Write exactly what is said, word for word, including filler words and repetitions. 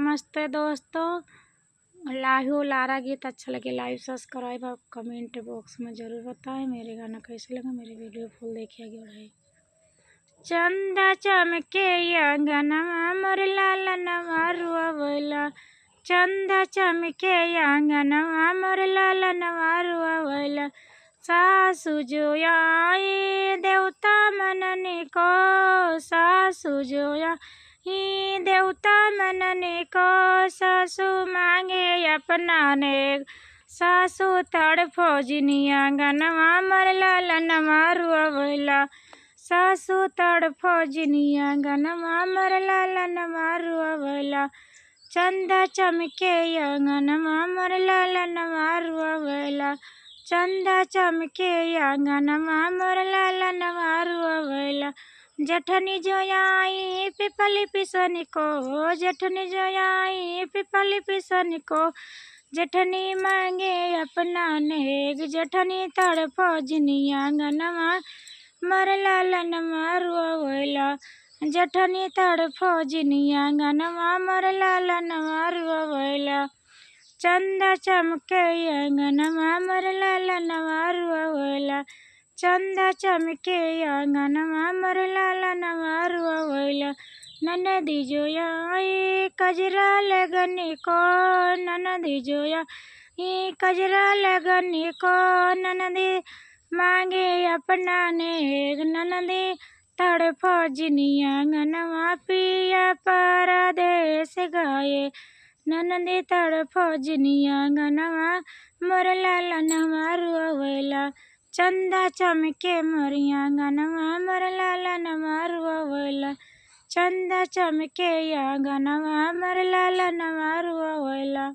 नमस्ते दोस्तों, लाहियो लारा गीत अच्छा लगे, like, subscribe और comment box में जरूर बताएं। मेरे गाना कैसे लगा, मेरे video full देखिए आगे बढ़ाइए। चंदा चमके अंगनवा मोर लालनवा रोवेला, चंदा चमके अंगनवा मोर लालनवा रोवेला। सासु जो आई देवता मनने को, सासु जो आई देवता मनने को, सासु मांगे अपना नेग, सासु तड़फो जिनी अंगनवा मोर लालनवा रोवेला, सासु तड़फो जिनी अंगनवा मोर लालनवा रोवेला। चंदा चमके अंगनवा मोर लालनवा रोवेला, चंदा चमके अंगनवा मोर लालनवा रोवेला। जेठनी जो आई पिपली पिसनी को, जेठनी जो आई पिपली पिसनी को, जेठनी मांगे अपना नेग, जेठनी तड़फो जिनी अंगनवा मोर लालनवा रोवेला, जेठनी तड़फो जिनी अंगनवा मोर लालनवा रोवेला। चंदा चमके अंगनवा मोर लालनवा रोवेला, चंदा चमके अंगनवा मोर लालनवा रोवेला। ननदी जो आई कजरा लगनी को, ननदी जो आई कजरा लगनी को, ननदी मांगे अपना नेग, ननदी तड़फो जिनी अंगनवा पिया परदेस गए, ननदी तड़फो जिनी अंगनवा मोर लालनवा रोवेला। चंदा चमके मोर अंगनवा मोर लालनवा रोवेला, चंदा चमके अंगनवा मोर लालनवा रोवेला।